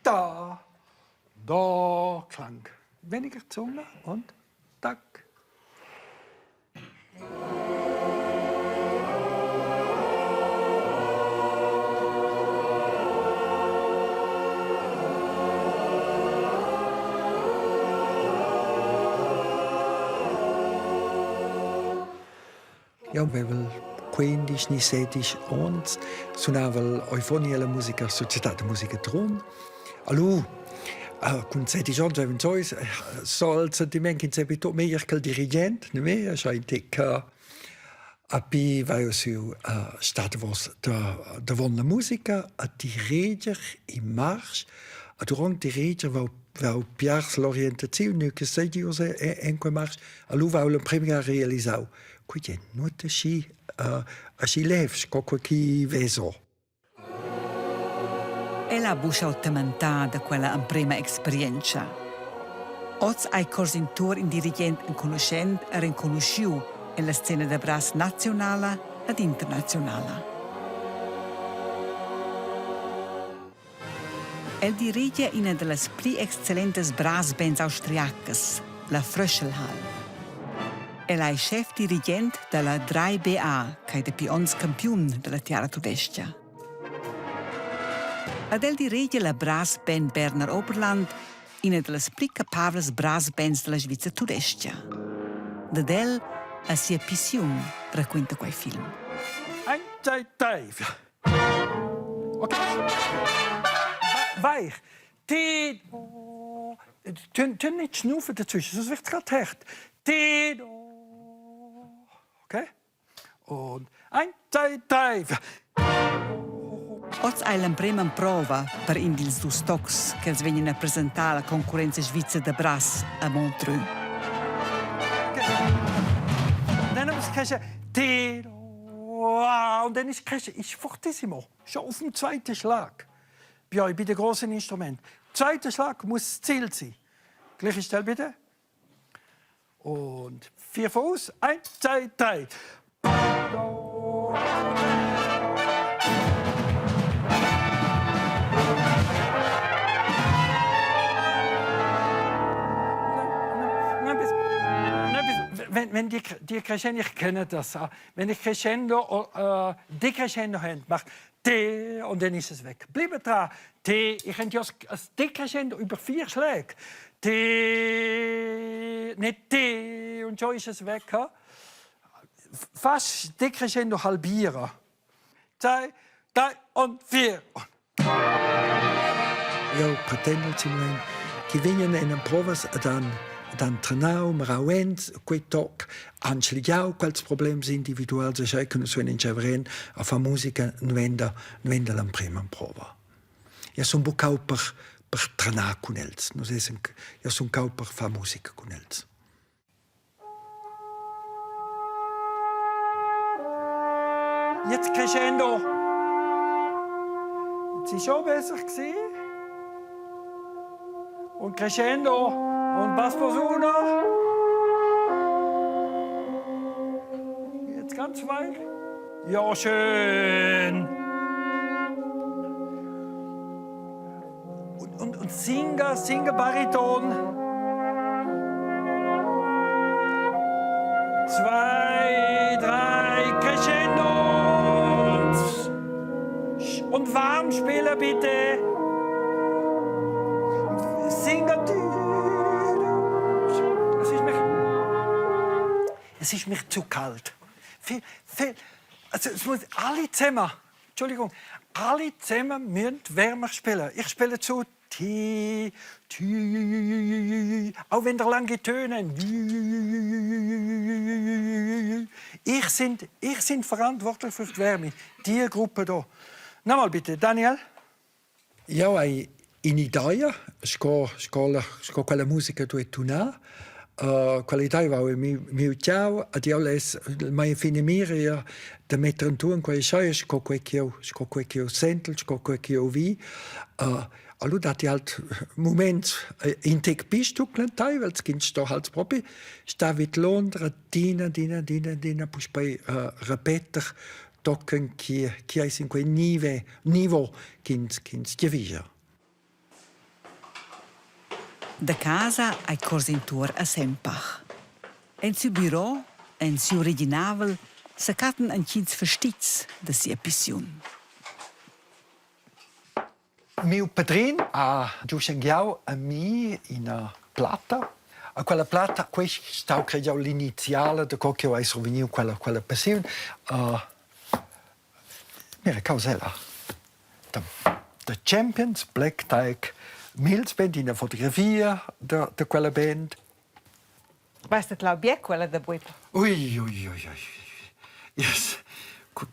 Da, do, Klang. Weniger Zunge und tac. Jau vevel quindisch ni sedisch onns, sunavel eufonia la musica società da musica Trun. Alura cun sedisch onns avevan zeus so il sentiment ch'ins sepi tut meglier ch'il dirigent, ne me, scha in tic a pi vai eu siu stat davos davon la musica a direger in marsch a duront direger vau vau piars l'orientaziun, nu che seigi uss en quei marsch, allura vau l'emprema ga realisau Quei è nuot aschi aschi lev sco quei chi veso. El ha buca tementà da quella emprema experientscha. Oz ei Corsin Tuor in dirigent enconuschent e renconuschiu en la scena da brass naziunala ed internaziunala. El dirigia ina dallas pli excellentas brassbands austriacas, la Fröschelhall. El ei schefdirigent dalla 3BA, ch'ei dapi onns campiun dalla tiara tudestga. Ad el diregia la Brassband Berner Oberland, ina dallas pli capavlas brassbands dalla Svizra tudestga. Dad el ha sia pissiun, raquinta quei film. Ein, zwei, drei. Okay. Weich. T, tun, tun nicht schnaufen dazwischen, sonst wird es gerade hart. T, okay? Und ein, zwei, drei. Oz ei l'emprema emprova per in dils dus tocs ch'els vegnan a presentar alla concurrenza svizra da brass a Montreux. Dann muss ich T, Und dann ist Cresce ist fortissimo, schon auf dem zweiten Schlag. Bei euch, bei den grossen Instrumenten. Zweiter Schlag muss das Ziel sein. Gleiche Stelle bitte. Und vier Fuß. Eins, zwei, drei. Wenn, wenn die, die Crescendi, ich kenne das, wenn ich Crescendo, äh, Decrescendo habe, macht D und dann ist es weg. Bleibt dran. T, ich könnte ja das Decrescendo über vier Schläge. T, nicht T und schon ist es weg. Fast Decrescendo halbieren. Zwei, drei und vier. Jau pretendel simplamaing chi vegnan in emprovas ad han ad han trenau, mirau ent quei toc, han schligiau quels problems individuals e schei che nus venin tscheiver a far musica nuenda nuenda l'emprema emprova. Io sun buca per per trenar cun els, nus essen io sun cau per far musica cun els. Jetzt crescendo. Jetzt war schon besser. Und crescendo. Und Bass Posauna. Jetzt ganz weich. Ja, schön. Und, und, und singa, singa Bariton. Zwei, drei, crescendo. Und warm spielen bitte. Singa. Es ist mir, es ist mir zu kalt. Viel, viel, also es muss alle zusammen. Entschuldigung, alle zusammen müssen wärmer spielen. Ich spiele zu T, T, auch wenn der lange Töne. Ich sind, ich sind verantwortlich für die Wärme. Die Gruppe da. Nochmal bitte, Daniel. Jau hai in'idea sco sco sco quella musica duei tunar. Quella idea va in miu miu tgau ed jeu less mia finamira da metter entuorn quei schai sco quei ch'jeu sco quei ch'jeu sentel, sco quei ch'jeu vi. Allura datti halt muments in tec pli stuclenteivels ch'ins sto halt propi star vid Londra adina, adina, adina, adina puspei repeter tochen chi chi ais in quei nive nivo ch'ins ch'ins giavüscha. Da casa ei Corsin Tuor a Sempach. En siu biro, en siu reginavel, secattan entgins fastitgs da sia pissiun. Miu padrin ha giu schenghiau a mi ina platta. A quella platta, quei stau crei jau l'iniziala da co ch'jeu hai survegniu quella, quella passiun. Uh, mira, causella. Da, da Champions Black Dyke Mills Band, ina fotografia da, da quella band. Basta lau bien quella da buob. Ui, ui, ui, ui. Yes.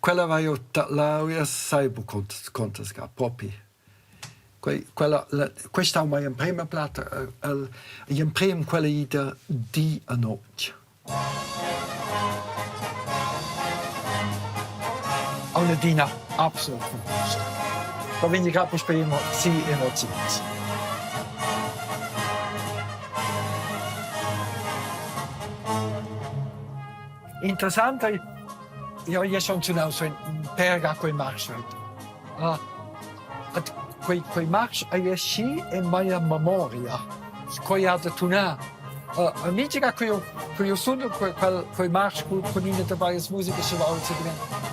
Quella va io lau, io sai bu contas ga, propi. Quei, quella, la, questa è mia emprema platta, el, emprem quella ida di a notg. Aunadina absolut fantastica. Da vegn grad puspei si emoziuns. Interessant ei, io io schon sunau so in perga quei marsch heute. Ah, at quei quei marsch ei aschi en mia memoria. Quei ha da tunar. A mintga che io che io sun quel quei marsch cun ina da varias musicas che va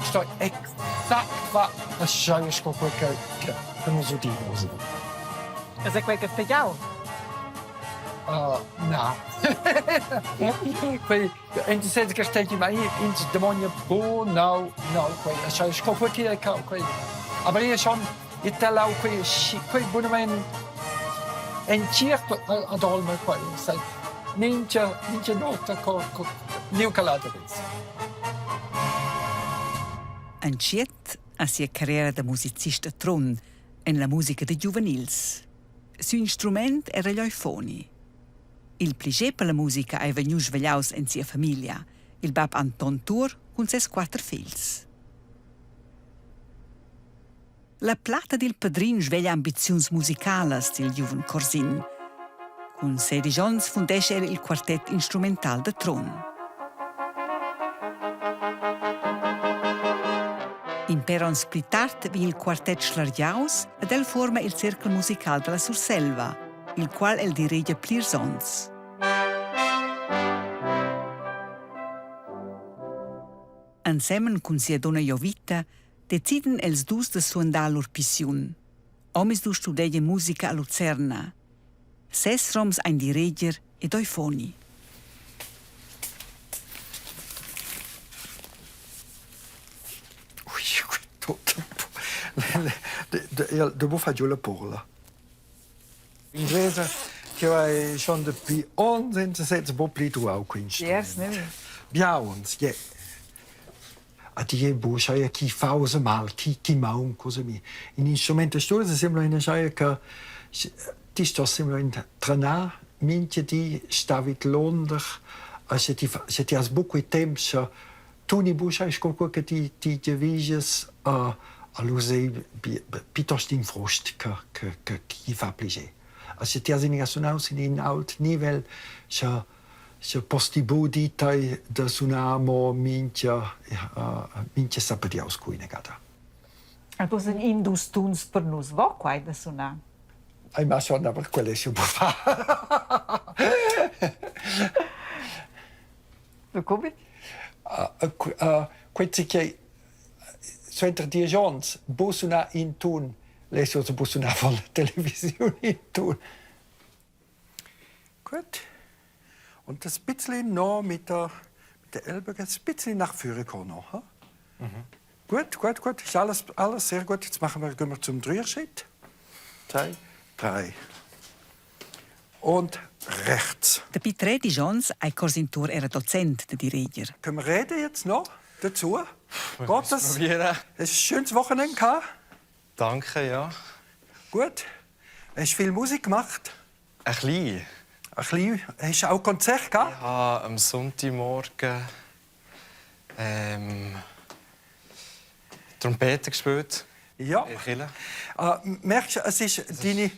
sto exakt va a schai sco quel che che che nus udimos. Es è quei che stegiau? Uh, na. quei in senso che stegi mai ins demogna bu no no quei schai sco quei che quei aber io schon Il talau quei quei bunamain entschiet ad olma quei, sai. Mincha mincha nota co co miu calader es. Entschiet ha sia carriera da musicist a Trun en la musica da giuvenils. Siu instrument era gl'eufoni. Il pliger per la musica ei vegnius svegliaus en sia famiglia, il bab Anton Tuor cun ses quater figls. La platta dil padrin sveglia ambiziuns musicalas dil giuven Corsin. Cun sedisch onns fundescha el il quartet instrumental da Trun. In per onns pli tard vegn il quartet schlargiaus ed el fuorma il cerchel musical dalla Surselva, il qual el diregia plirs onns. Ensemen cun sia dunna Jovita deciden els dus da suandar lur pissiun. Omisdus studegia musica a Lucerna. Ses roms ein direger ed eufoni. Dopo faccio la porla. Inglese che vai schon dapi onns senza sez buc pli truau quinst. Yes, ne? Bia onns, yeah. A ti ei buc schai chi fa ussa mal, chi chi maunca ussa mi. In instrument da stuors sembla ina schai che ti stos semplamein trenar mintga di, sta vidlonder, sche ti sche ti has buc quei temps, sche tuni buc schai sco quei che ti ti giavisches, allura sei piuttosto in frust che che che chi fa pliger. Sche ti has ina sunau sin in ault nivel, sche Sche pos ti buc dir tei da sunar mo mintga mintga sapediaus cu ina gada. E dus in in dus tuns per nus vo quai da sunar? Ei ma schon, aber quella è schon far. Come? Quei che suenter diesch onns bu sunar in tun, less jeu bu sunar vor la televisiun in tun. Gut. Und das bisschen noch mit der, mit der Ellbogen, ein bisschen nach vorne kommen noch. Hm? Mhm. Gut, gut, gut. Ist alles, alles sehr gut. Jetzt machen wir, gehen wir zum Dreierschritt. Zwei, drei. Und rechts. Dapi 13 onns ei Corsin Tuor era docent da direger. Können wir reden jetzt noch dazu? Geht das? Ein schönes Wochenende gehabt? Danke, ja. Gut. Hast du viel Musik gemacht? Ein bisschen. Ein bisschen. Hast du auch Konzert gehabt? Ich habe am Sonntagmorgen ähm, Trompete gespielt. Ja. In der Äh, merkst du, es ist deine,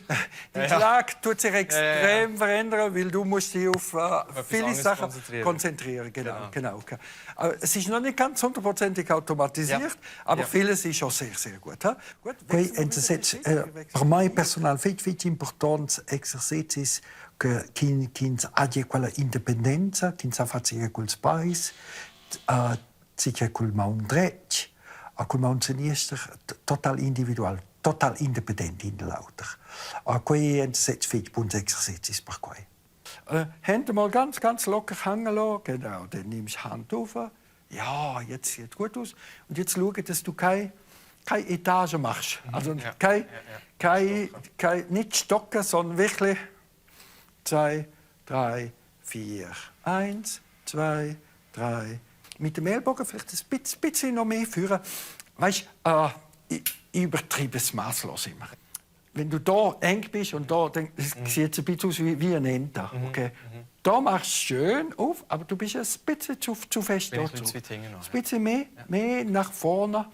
deine ja. Lage tut sich extrem ja, ja. verändern, weil du musst dich auf äh, viele Sachen konzentrieren. konzentrieren. Genau, genau. genau. Äh, es ist noch nicht ganz hundertprozentig automatisiert, ja. aber ja. vieles ist schon sehr, sehr gut. He? Gut Quei enzasez, eh, per mai personal fetg fetg importants exercezis. Che ch'ins hagi quella independenza, ch'ins sa far sia culs peis, sia cul maun dretg, a cul maun seniester, total individual, total independent in da l'auter. A quei ein sez fetg buns exercezis per quei. Hände mal ganz, ganz locker hängen lassen, genau, dann nimmst du Hand auf, ja, jetzt sieht gut aus. Und jetzt schau, dass du keine, keine Etage machst. Also ja. kein, ja, ja. kein, kein, nicht stocken, sondern wirklich zwei, drei, vier, eins, zwei, drei. Mit dem Ellbogen vielleicht ein bisschen, bisschen noch mehr führen. Weißt du, äh, ich, ich übertreibe es maßlos immer. Wenn du da eng bist und da, dann mhm. sieht es ein bisschen aus wie, wie ein Enter. Mhm. Okay? Mhm. Da machst du schön auf, aber du bist ein bisschen zu, zu fest dort. Ein bisschen mehr, ja. mehr nach vorne,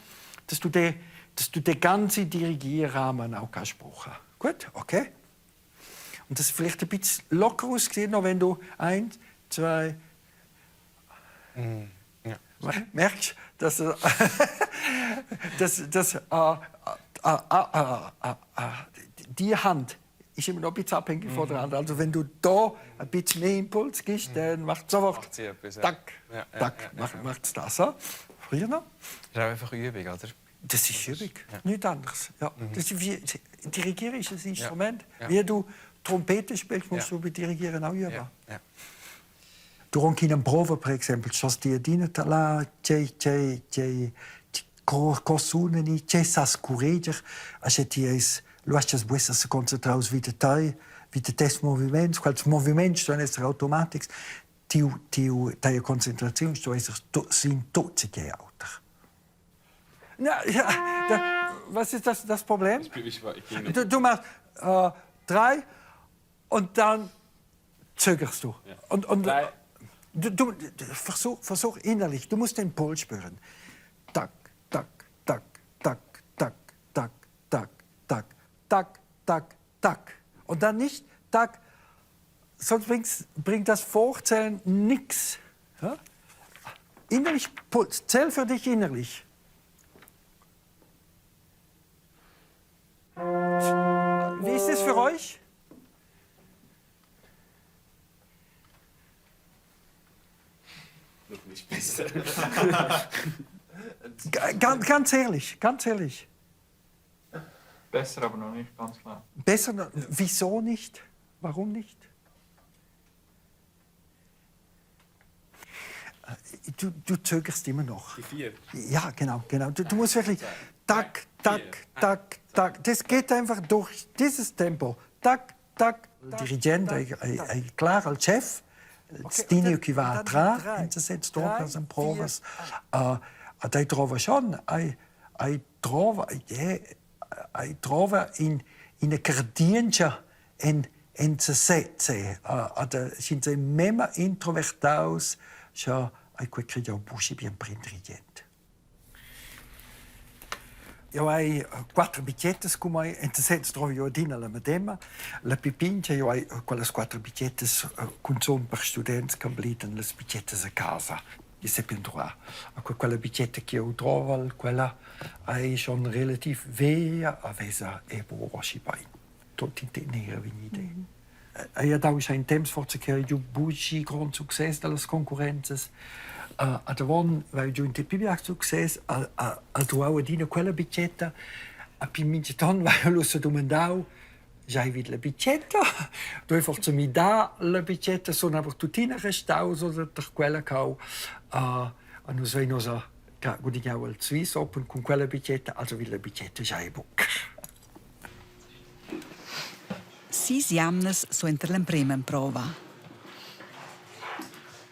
dass du den, dass du den ganzen Dirigierrahmen auch kannst brauchen. Gut, okay. Und das vielleicht ein bisschen locker aussieht, noch wenn du eins, zwei, mm, ja. merkst, dass, dass, dass äh, äh, äh, die Hand ist immer noch ein bisschen abhängig von der mhm. anderen. Also wenn du da ein bisschen mehr Impuls gibst, mhm. dann macht sofort macht etwas, ja. Tack, ja, ja, tack, ja, macht, macht's das. So. Früher noch. Das ist auch einfach Übung, oder? Das ist Übung, ja. nichts anderes. Ja. Mhm. Das ist wie, Dirigieren ist ein Instrument. Ja. Wie du Trompete spielst, musst du bei Dirigieren auch üben. Ja. Ja. Durant ch'ina prova, per exempel, stos ti adina là tgei tgei tgei co sunani, tgei sas curreger, sche ti eis lu astgas bu esser seconcentraus vi da tei, vi da tes moviments, quels moviments ston esser automatics, tiu tiu tia concentraziun sto esser sin tut tgei auter. Na, ja, da, was ist das, das Problem? Ich, ich, du, du machst äh, drei und dann zögerst du. Ja. Und, und du, du, versuch, versuch innerlich, du musst den Puls spüren. Tak, tak, tak, tak, tak, tak, tak, tak, tak, tak, tak. Und dann nicht tak, sonst bringt's, bringt das Vorzählen nichts. Ja? Innerlich Puls, zähl für dich innerlich. Wie ist es für euch? Noch nicht besser. ganz, ganz ehrlich, ganz ehrlich. Besser, aber noch nicht ganz klar. Besser, wieso nicht? Warum nicht? Du, du zögerst immer noch. Die vier. Ja, genau, genau. Du, du musst wirklich tak, tak, tak, tak. Das geht einfach durch dieses Tempo. Tak, tak. Dirigent ei, ei, ei clar al chef, Stinio chi va a trar in sesez drogas emprovas. Uh, ad ei trova schon, ei, ei trova, yeah, ei trova in, ina cardientscha en, en sesez. Ad sch'ins ei memma introvertaus, scha ei quei crei buc bien per in dirigent. Jau hai quatter bichettas cun mei, enta sez drov jeu adina la medema. La pli pintga, jeu hai quellas quatter bichettas cunzun per students che emblidan las bichettas a casa. I seppien druar. A quella bichetta che jeu drovel, quella ei schon relativ veglia, a vesa è buc aschi bein. Tot in tenera vegnida. Ei ha dau in temps forsa che hai giu buc grond success dallas concurrenzas. A davon vai giu in tec pli bia success, ha, ha, ha truau adina quella bicetta. A pi mintgaton vai lu sedumandau, giai vid la bicetta, doi forsa midar la bicetta, sun aber tuttina restaus oder ter quella cau. Uh, a nus vein ussa gudignau il Swiss Open cun quella bicetta, also vid la bicetta giai buc. Sis jamnas suenter l'emprema emprova.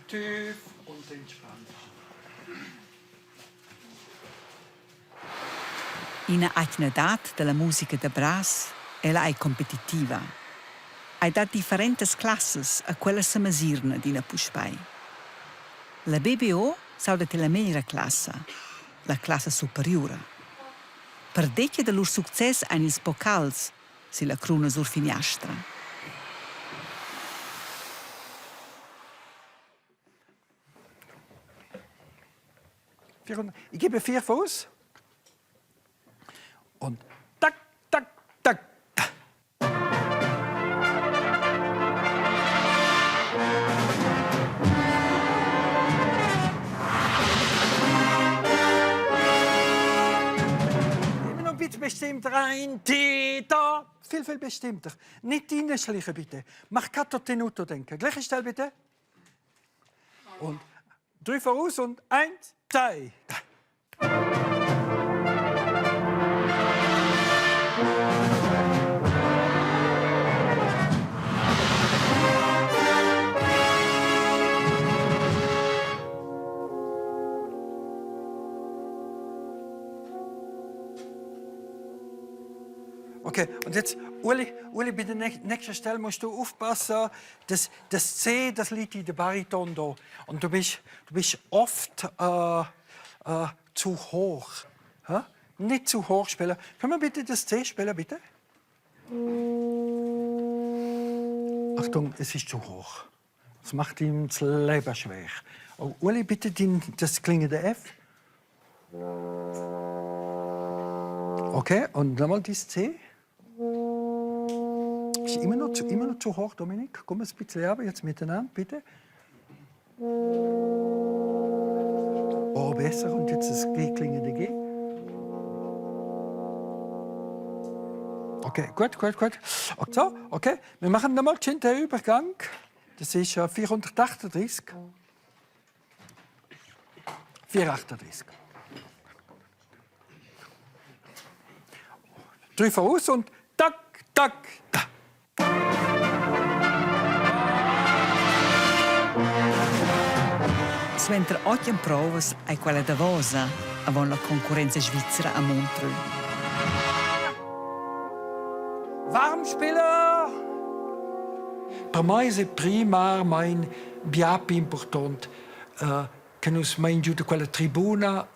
Tief und entspannt. Ina atgnadad dalla musica da brass, ella ei competitiva. Ei dat differentas classas a quellas semesiran adina puspei. La BBO s'auda tier la meglra classa, la classa superiura. Perdetga da lur success ein ils pocals silla cruna sur finiastra. Ich gebe vier Fuß und tak, tak, tak. bestimmter. Ein Täter. Viel, viel bestimmter. Nicht reinschleichen, bitte. Mach kein Tenuto denken. Gleiche Stelle, bitte. Und drei voraus und eins, zwei, drei. Okay, und jetzt, Uli, Uli, bei der nächsten Stelle musst du aufpassen, das, das C, das liegt in der Bariton da. Und du bist, du bist oft äh, äh, zu hoch. Hä? Nicht zu hoch spielen. Können wir bitte das C spielen, bitte? Achtung, es ist zu hoch. Das macht ihm das Leben schwer. Oh, Uli, bitte dein, das klingende F. Okay, und nochmal das C. Ist immer noch zu, immer noch zu hoch, Dominik. Komm ein bisschen runter, jetzt miteinander, bitte. Oh, besser. Und jetzt das G klingende G. Okay, gut, gut, gut. So, okay. Wir machen nochmal den Übergang. Das ist 438. 438. Drei voraus und tak, tak, tak. Suenter otg emprovas ei quella davosa avon la concurrenza svizra a Montreux. Warmspieler! Per mai è primarmain bia più important che nus mein giu da quella tribuna,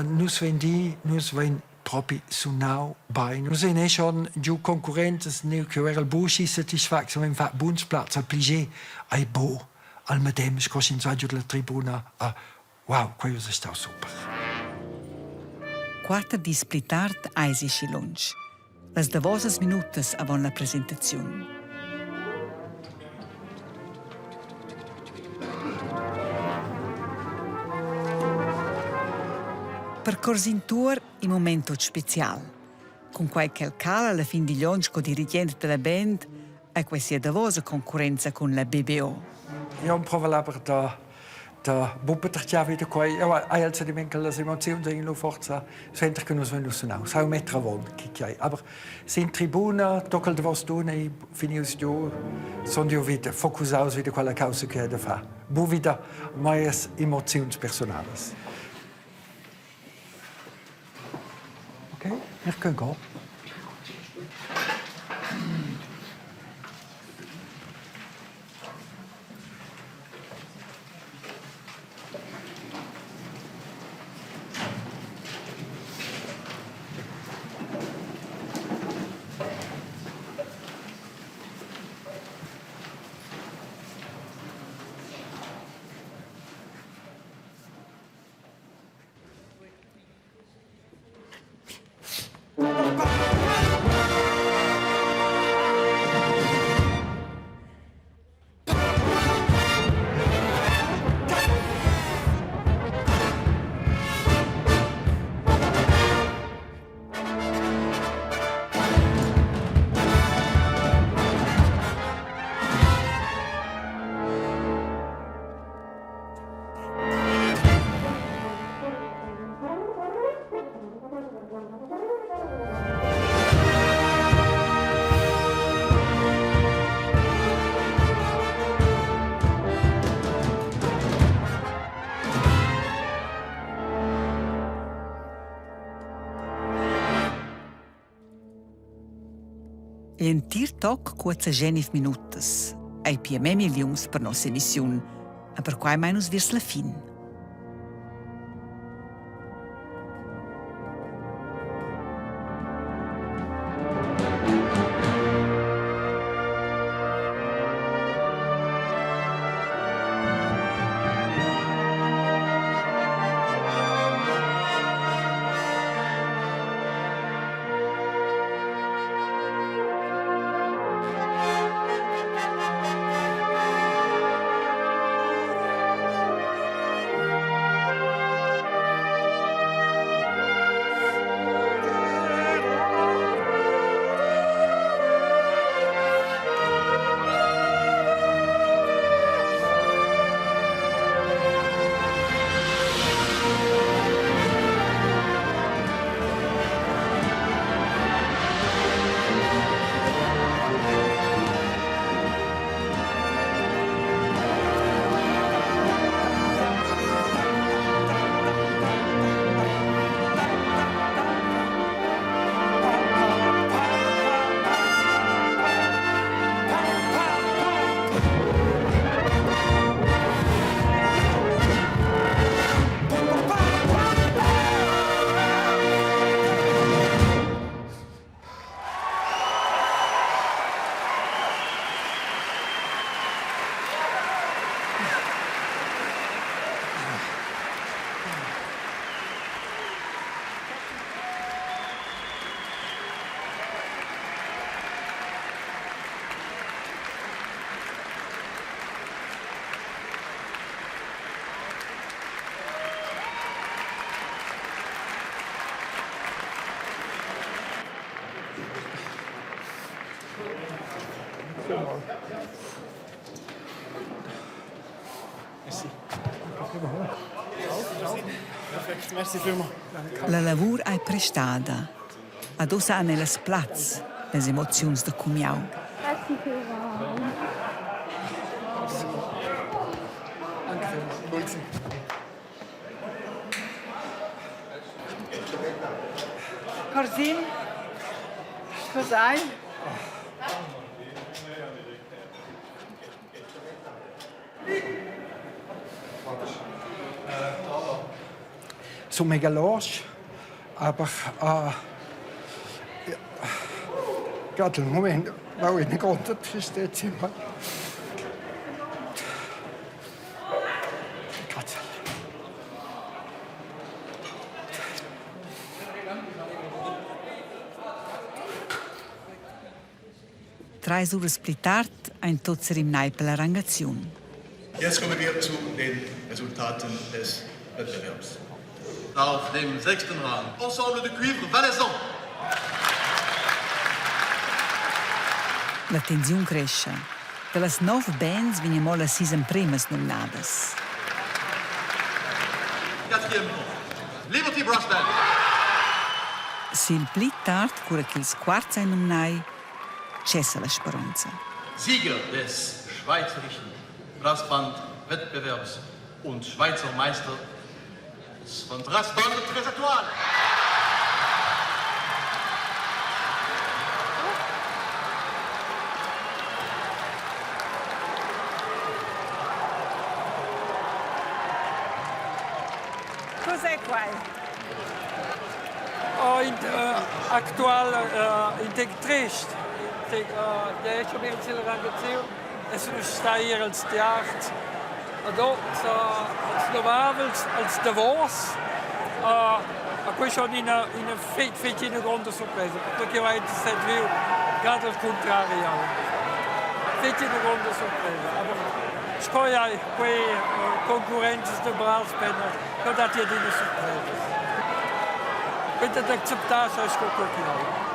nus vein di, nus vein propi sunau bein. Nus vein eh schon giu concurrenzas, neu che era il Buschi satisfatg, vein fatg buns plaz al pliger, ei bo al medem sco sch'ins va giu dalla tribuna. Wow, quei è stau super. Quatter dis pli tard eisi schi lunsch. Las davosas minutas avon la presentaziun. Per Corsin Tuor in mument tut special. Cunquai ch'el cala alla fin digl onn sco dirigent dalla band, ei quei sia davosa concurrenza cun la BBO. Io provo aber da da buca wieder quei. Io hai also di che las emozioni in lu forza senter che nus vegnus sunaus. Hai mettere avon chi chi Aber sin tribuna tocca il davos tun e finius giu son io wieder focusaus wieder quella causa che è da far. Bu wieder meias emoziuns personalas. Okay, wir können gehen. L'entir toc cuozza genif minutas. Ei pia memia liungs per nossa emissiun, e perquai mein nus viers la fin. vielmals. Merci. Perfekt, merci vielmals. La lavur ei prestada. Ad ussa han ellas plaz, las emoziuns da cumiau. Merci vielmals. Danke vielmals. Corsin, cos'hai? So mega losch, aber äh, ja, gerade im Moment, weil ich nicht konnte, versteht sie mal. Treis uras pli tard ein tuts serimnai per la rangaziun. Jetzt kommen wir zu den Resultaten des Wettbewerbs. Auf dem sechsten Rang, Ensemble de Cuivre Valaisan. La tensiun crescha. Dallas nov bands vegnan mo las sis empremas numnadas. Quatrième rang, Liberty Brass Band. Sil pli tard, cura ch'ils quarts ein numnai, tschessa la speronza. Sieger des Schweizerischen Brassband-Wettbewerbs und Schweizer Meister von Brassband Tres Étoiles. Cos'è quai? Oh, in, äh, actual äh, in tec trist. In tec, äh, der ist schon ein rangaziun. Es sun stai ir als tiarz. Ad ot als novavels, als davos. A quei schon ina, ina fetg, fetg ina gronda surpresa, perché va set viu grad al contrari. Fetg ina gronda surpresa. Aber sco hai quei concurrenzas da brass penna, co dat adina surpresas. Quei dat acceptar sco quel che hai.